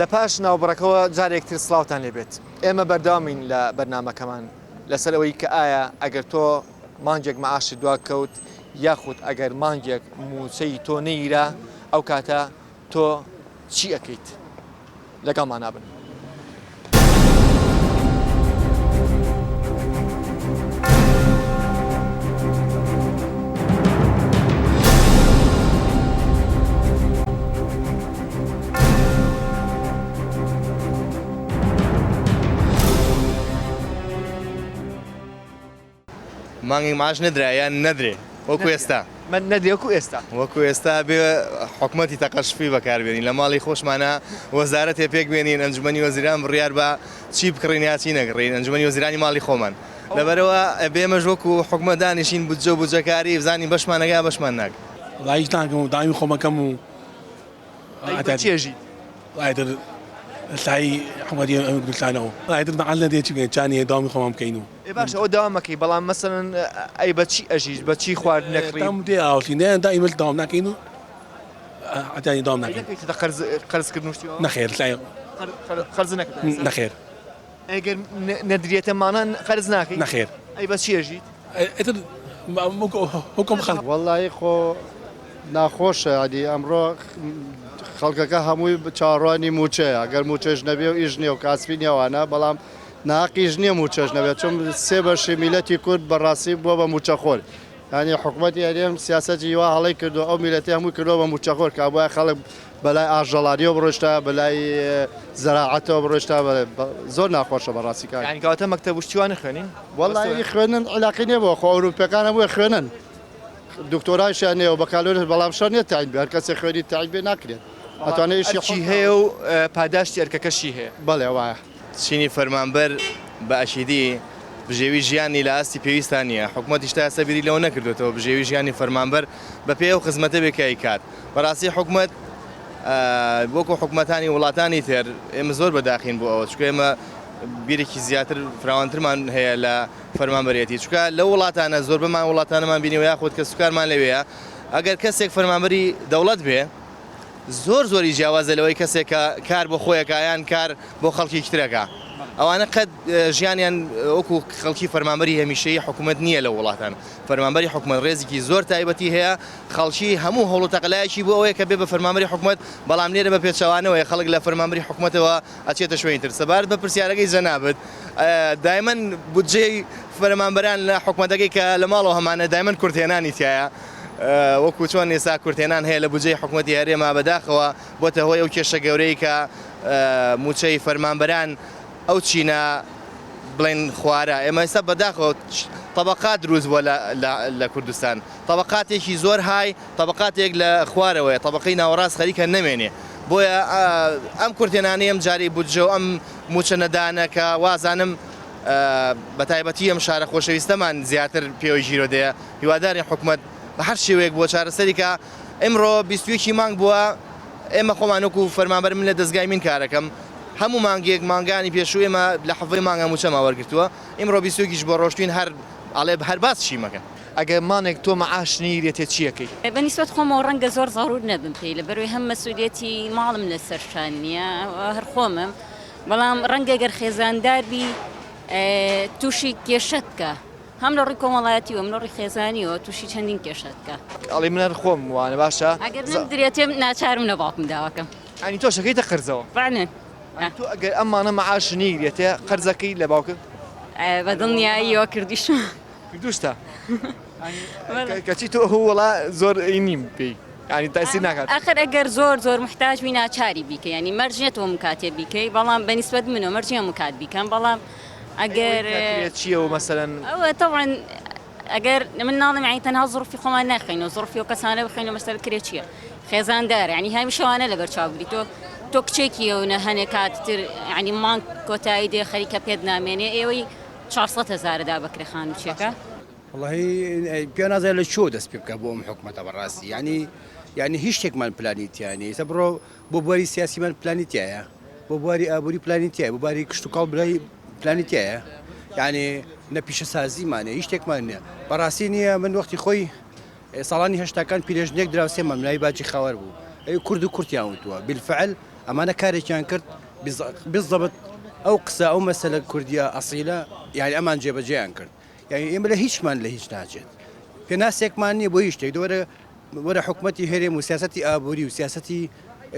لە پاش ناوبڕەکەوە جارێک تر سڵاوتان لێ بێت. ئێمە بەردەوامین لە بەرنامەکەمان لەسەر ئەوەی کە ئایا ئەگەر تۆ مانگێک مەعاشت دوا کەوت یاخود ئەگەر مانگێک مووچەی تۆ نەیرا ئەو کاتە تۆ چی ئەکەیت؟ لەگەڵمانا بن. مانگێک معاش نەدرا یان نەدرێ وەکو ئێستا من نەدرێ وەکو ئێستا وەکو ئێستا بێ حکومەتی تەقەشفی بەکاربێنین لە ماڵی خۆشمانە وەزارەتێ پێک بێنین ئەنجومەنی وەزیران بڕیار بە چی بکڕین یا چی نەکڕین ئەنجومەنی وەزیرانی ماڵی خۆمان لەبەرەوە ئەبێ ئێمەش وەکو حکومەت دانیشین بودجە و بودجەکاری بزانین بەشمان ئەگا بەشمان ناگا. وەڵا هیچ ناکەم و داوی خۆمەکەم و ئەی بە چی ئەژیت؟ وەڵا ئیتر سایی حکومەتی ئەم کوردستانەوە وەڵا ئیتر مەعەل نەدێ چی بکەین چا نییە داوامی خۆمان بکەین و. ئێ باشە ئەوە داوام ئەکەی بەڵام مەسەلەن ئەی بە چی ئەژیت بە چی خواردن ئەکڕی؟ تام دێ ئاوسی نە دائیمەن داوام ناکەین و ئەتیانی داوام ناکەین. ئەی نەکەیتە قەرز قەرز کردن و شتی وا؟ نەخێر سای قەرز نەکردە ئێستا؟ نەخێر. ئەگەر نەدرێتە مانان قەرز ناکەی؟ نەخێر. ئەی بە چی ئەژیت؟ ئیتر حوکم خەڵک. وەڵایی خۆ ناخۆشە یانی ئەمڕۆ خەڵکەکە هەمووی چاوەڕوانی مووچەیە گەر مووچەش نەبێ و ئیش نییە و کاسپی نییە وانە بەڵام ناحەقیش نییە مووچەش نەبێت چون سێ بەشی میلەتی کورد بەڕاستی بووە بە مووچەخۆر یانی حکومەتی هەرێم سیاسەتی وا هەڵەی کردووە ئەو میلەتی هەمووی کردووە بە مووچەخۆر کە بۆیە خەڵک بەلای ئاژەڵانیەوە بڕۆشتایە بەلای زەراعەتەوە بڕۆشتایە زۆر ناخۆشە بەڕاستی کاک. یانی کەواتە مەکتەب و شتی وا نەخوێنین؟ وەڵایی خوێندن عیلاقەی نیە بۆ خۆ ئەوروپیەکان هەمووی خوێنن دکتۆرایشیان نیە و بەکالۆریس بەڵام شەر نیە تەعین بێ هەر کەسێ خوێنی تەعین بێ ناکرێت ئەتوانێ ئیشی ئەرکی هەیە و پاداشتی ئەرکەکەشی هەیە. بەڵێ وایە. چینی فەرمانبەر بە ئەکیدی بژێوی ژیانی لە ئاستی پێویستا نییە، حکومەتیش تا ئێستا بیری لەوە نەکردۆتەوە بژێوی ژیانی فەرمانبەر بەپێی ئەو خزمەتە بێ کە ئەیکات. بەڕاستی حکومەت وەکو حکومەتانی وڵاتانی تر ئێمە زۆر بەداخین بۆ ئەوە چونکە ئێمە بیرێکی زیاتر فراوانترمان هەیە لە فەرمانبەرێتی چونکە لەو وڵاتانە زۆربەمان وڵاتانەمان بینیوە یاخود کەسوکارمان لەوێیە ئەگەر کەسێک فەرمانبەری دەوڵەت بێ زۆر زۆری جیاوازە لەوەی کەسێک کە کار بۆ خۆیەکە یان کار بۆ خەڵکێکی ترەکە ئەوانە قەت ژیانیان وەکو خەڵکی فەرمانبەری هەمیشەیی حکوومەت نییە لە وڵاتان فەرمانبەری حکومەت ڕێزێکی زۆر تایبەتی هەیە خەڵکی هەموو هەوڵ و تەقەلایەکی بۆ ئەوەیە کە بێ بە فەرمانبەری حکومەت بەڵام لێرە بە پێچەوانەوەیە خەڵک لە فەرمانبەری حکومەتەوە ئەچێتە شوێنی تر سەبارەت بە پرسیارەکەی جەنابت دایمەن بودجەی فەرمانبەران لە حکومەتەکەی کە لە ماڵەوە هەمانە دایمەن کورتهێنانی تایە وەکو چۆن ئێستا کورتهێنان هەیە لە بودجەی حکومەتی هەرێما بەداخەوە بۆتە هۆی ئەو کێشە گەورەی کە موچەی فەرمانبەران ئەو چینە بڵێن خوارە ئێمە ئێستا بەداخەوە تەبەقات دروست بووە لە کوردستان تەبەقاتێکی زۆر های تەبەقاتێک لە خوارەوەیە تەبەقەی ناوەڕاست خەریکە نەمێنێ بۆیە ئەم کورتێنانەی ئەم جارەی بودجە و ئەم موچە نەدانە کە وازانم بە تایبەتی ئەم شارە خۆشەویستەمان زیاتر پێوەی گیرۆدەیە هیوادارین حکومەت بە هەر شێوەیەک بووە چارەسەری کە ئمڕۆ 21 مانگ بووە ئێمە خۆمان وەکو فەرمانبەر من لە دەزگای مین کارەکەم هەموو مانگێک مانگانی پێشوو ئێمە لە حەڤەی مانگا موچەمان وەرگرتووە ئیمڕۆ 21 بۆ ڕۆشتوین هەر ئەڵێ هەر باس چی مەکەن. ئەگەر مانێک تۆ مەعاش نەیرێتێ چیەکەی؟ بە نیسبەت خۆمەوە ڕەنگە زۆر زەڕوور نەبم پێی لەبەرئەوەی هەم مەسئولیەتی ماڵم لەسەر شان نییە هەر خۆمم بەڵام ڕەنگە گەر خێزاندار بی تووشی کێشەت بکا هەم لە ڕووی کۆمەڵایەتیەوە هەم لە ڕووی خێزانیەوە تووشی چەندین کێشەت بکا. ئەڵێی من هەر خۆم وانە باشە. ئەگەر نەمدرێتێ ناچارم لە باوکم داواکەم. یانی تۆش ئەکەیتە قەرزەوە؟ فعلا. تۆ ئەگەر ئەم مانە مەعاش نیگرێتێ قەرزەکەی لە باوکت؟ بە دڵنیاییەوە کردیشمە. کردوشتە؟ کەچی تۆ هو وەڵا زۆر ئی نیم پێی یانی تەئسیر ناکات. ئاخر ئەگەر زۆر زۆر موحتاج بی ناچاری بیکەی یانی مەرج نیە تۆ هەموو کاتێ بیکەی بەڵام بە نیسبەت منەوە مەرج نیە هەموو کات بیکەم بەڵام ئەگەر چییە و مەسەلەن ئەوە تەبعەن ئەگەر من ناڵێم یانی تەنها زڕفی خۆمان ناخوێنەوە زڕفی ئەو کەسانە بخوێنەوە مەسەلەن کرێ چییە خێزاندارە یانی هەمیشە وانە لەبەر چاو بگری تۆ تۆ کچێکی و نە هەنێ کات تر یانی مانگ کۆتایی دێ خەریکە پێت نامێنێ ئێوەی 400 هەزارە دا بەکرێ خانووچێکە. وەڵاهی پێ نازانێت لە کوێوە دەست پێ بکات بۆ ئەم حکومەتە بەڕاستی یانی یانی هیچ شتێکمان پلانی تیا نییە ئێستا بڕۆ بۆ بواری سیاسیمان پلانی تایە بۆ بواری ئابووری پلانی تایە بۆ باری کشتتوکاڵ برای پلانی تایە یعنی نە پیشەسازیمانە هیچ شتێکمان نییە بەڕاستی نییە من وەختی خۆی ساڵانی هەشتاکان پیرێژنێک دراوسێمان ناوی باجی خاوەر بوو ئەی کورد و کورتیان وتووە بالفعل. ئەمانە کارێکیان کرد بالضبط ئەو قسە ئەو مەسەلە کوردیە ئەسیلە یانی ئەمان جێبەجێیان کرد یانی ئێمە لە هیچمان لە هیچ ناچێت پێناسێکمان نییە بۆ هیچ شتێک دەوەرە وەرە حکومەتی هەرێم و سیاسەتی ئابووری و سیاسەتی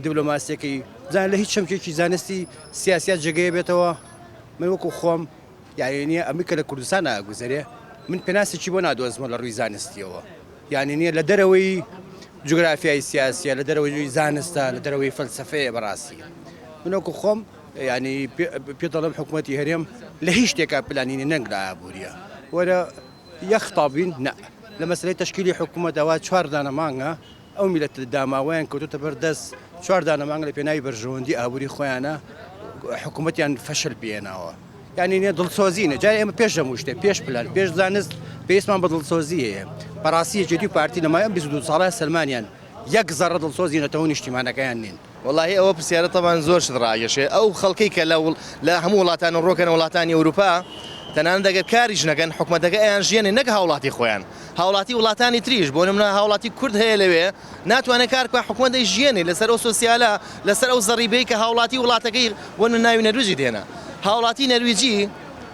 دیبلۆماسیەکەی بزانە لە هیچ چەمکێکی زانستی سیاسیا جێگەیە بێتەوە من وەکو خۆم یانی نییە ئەمەی کە لە کوردستان ئاگوزەرێ من پێناسێکی بۆ نادۆزمە لە ڕووی زانستیەوە یانی نییە لە دەرەوەی جوگرافیای سیاسیە لە دەرەوەی زانستە لە دەرەوەی فەلسەفەیە بەڕاستی من وەکو خۆم ینی پێ دەڵێم حکوومەتی هەرێم لە هیچ شتێکا پلانی نیە نەک لە ئابووریە وەرە یەختا بین نە لە مەسلەی تەشکیلی حکوومەتەوە چوار دانە مانگە ئەو میلەتە داماوەیان کەوتۆتە بەر دەست چوار دانە مانگ لە پێناوی بەرژەوەندی ئابووری خۆیانە حکوومەتیان فەشل پێناوە. یانی نیە دڵسۆزی نیە جارێ ئێمە پێش هەموو شتێ پێش پلان پێش زانست پێویستمان بە دڵسۆزی هەیە بەڕاستی یەکێتی و پارتی لە ماوەی ئەم 22 ساڵە سەلمانیان یەک زەڕە دڵسۆزی نەتەوە و نیشتیمانەکەیان نین. وەڵاهی ئەوە پرسیارە تەبعەن زۆر شت ڕاکێشێ ئەو خەڵکەی کە لە لە هەموو وڵاتان و ڕۆکەنە وڵاتانی ئەوروپا تەنانەت ئەگەر کاریش نەکەن حکومەتەکە ئەیان ژیەنێ نەک هاوڵاتی خۆیان هاوڵاتی وڵاتانی تریش بۆ نمونە هاوڵاتی کورد هەیە لەوێ ناتوانێت کار بکات حکومەت دەیژیەنێ لەسەر ئەو سۆسیالە لەسەر ئەو زەڕیبەی کە هاوڵاتی وڵاتەکەی بۆ نمونە ناوی نەرویجی دێنا هاوڵاتی نەرویجی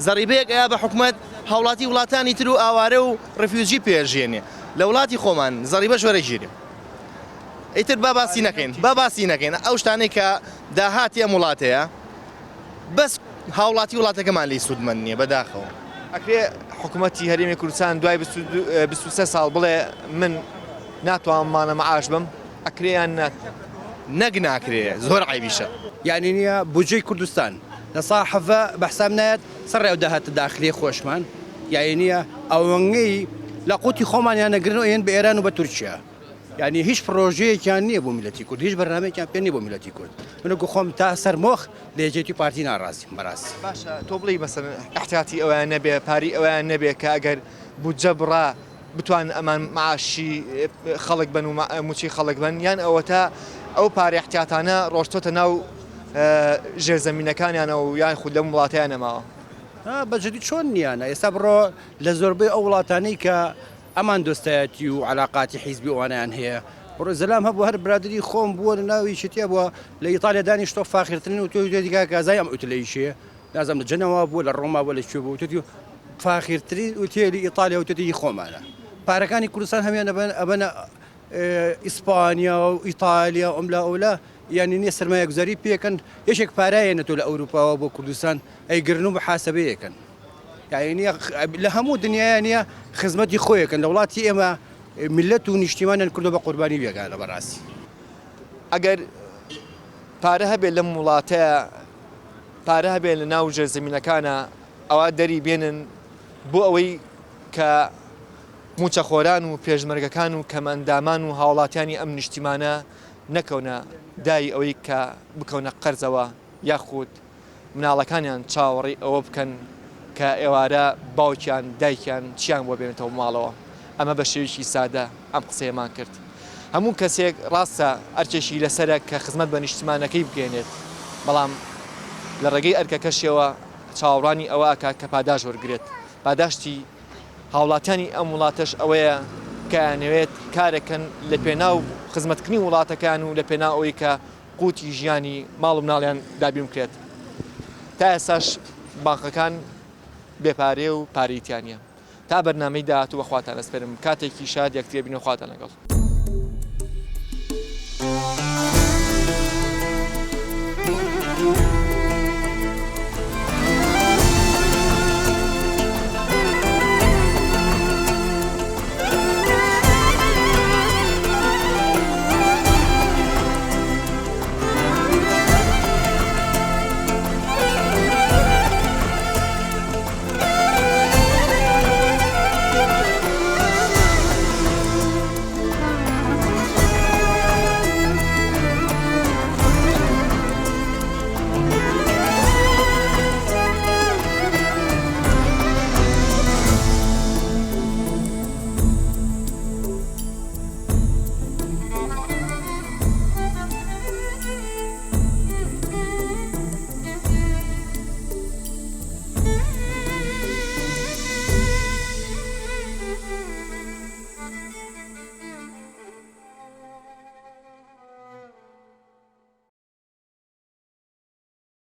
زەڕیبەیەک ئەیا بە حکومەت هاوڵاتی وڵاتانی تر و ئاوارە و refugee پێ ئەژیەنێ لە وڵاتی خۆمان زەڕیبەش وەرەگیرێ ئیتر با باسی نەکەین با باسی نەکەین ئەو شتانەی کە داهاتی ئەم وڵاتەیە بەس هاوڵاتی وڵاتەکەمان لێی سوودمەند نییە بەداخەوە. ئەکرێ حکومەتی هەرێمی کوردستان دوای 23 ساڵ بڵێ من ناتوانم مانە معاش بم ئەکرێ یان نا؟ نەک ناکرێ زۆر عەیبیشە. یانی نیە بودجەی کوردستان لە سا حەڤە بە حساب نایەت سەر ئەو داهاتە داخلیەی خۆشمان یانی نیە ئەوەنگەی لە قوتی خۆمانیان ئەگرن و ئەیەن بە ئێران و بە تورکیا یانی هیچ پڕۆژەیەکیان نیە بۆ میللەتی کورد هیچ بەرنامەیەکیان پێ نیە بۆ میللەتی کورد من وەکو خۆم تا سەر مۆخ لە یەکێتی و پارتی ناڕازیم بەڕاستی. باشە تۆ بڵێی مەسەلەن ئیحتیاتی ئەوەیان نەبێ پارەی ئەوەیان نەبێ کە ئەگەر بودجە بڕا بتوانن ئەمان معاشی خەڵک بن و موچەی خەڵک بن یان ئەوەتا ئەو پارە احتیاتانە ڕۆشتۆتە ناو ژێرزەمینەکانیانەوە و یان خود لەم وڵاتەیان نەماوە. بە جدی چۆن نییانە ئێستا بڕۆ لە زۆربەی ئەو وڵاتانەی کە ئەمان دۆستایەتی و علاقاتی حیزبی ئەوانیان هەیە بڕۆ زەلام هەبوو هەر برادری خۆم بووە لە ناوی شتێ بووە لە ئیتالیا دانیشتۆ فاخرترین و تۆ دیگا گازای ئەم ئوتلەیشێ نازانم لە جەنەوا بووە لە ڕۆما بووە لە کوێ بووە وتێتی فاخیرترین ئوتێلی ئیتالیا وتێتی هی خۆمانە پارەکانی کوردستان هەمیان ئەبەن ئەبەنە ئیسپانیا و ئیتالیا و ئەملا ئەولا یعنی نییە سەرمایەگوزاری پێکەن یەکێک پارایەنە تۆ لە ئەوروپاوە بۆ کوردستان ئەیگرن و محاسبەیەکەن یعنی نییە لە هەموو دنیاە نییە خزمەتی خۆیەکەن لە وڵاتی ئێمە میلەت و نیشتیمانیان کردو بە قوربانی بێگانە بەڕاستی. ئەگەر پارە هەبێت لەم وڵاتەیە پارە هەبێت لە ناو ژێرزەمینەکانا ئەوا دەری بێنن بۆ ئەوەی کە موچەخۆران و پێشمەرگەکان و کەمئەندامان و هاوڵاتیانی ئەم نیشتیمانە نەکەونە دای ئەوەی کە بکەونە قەرزەوە یاخود مناڵەکانیان چاوەڕێی ئەوە بکەن کە ئێوارە باوکیان دایکیان چیان بۆ بێنێتەوە ماڵەوە ئەمە بە شێوەیەکی سادە ئەم قسەیەمان کرد هەموو کەسێک ڕاستە ئەرکێکی لەسەرە کە خزمەت بە نیشتمانەکەی بگەێنێت بەڵام لە ڕێگەی ئەرکەکەشیەوە چاوەڕوانی ئەوە ئەکات کە پاداش وەرگێت پاداشتی هاوڵاتیانی ئەم وڵاتەش ئەوەیە کە ئەیانەوێت کارەکەن لە پێناو خزمەتکردنی وڵاتەکان و لە پێناو ئەوەی کە قوتی ژیانی ماڵ و مناڵیان دابین بکرێت تا ئێستاش بانقەکان بێ پارەیە و پارەی تیا نییە تا بەرنامەی داهاتوو بە خواتان ئەسپێرم کاتێکی شاد یەکتری بین و خواتان لەگەڵ.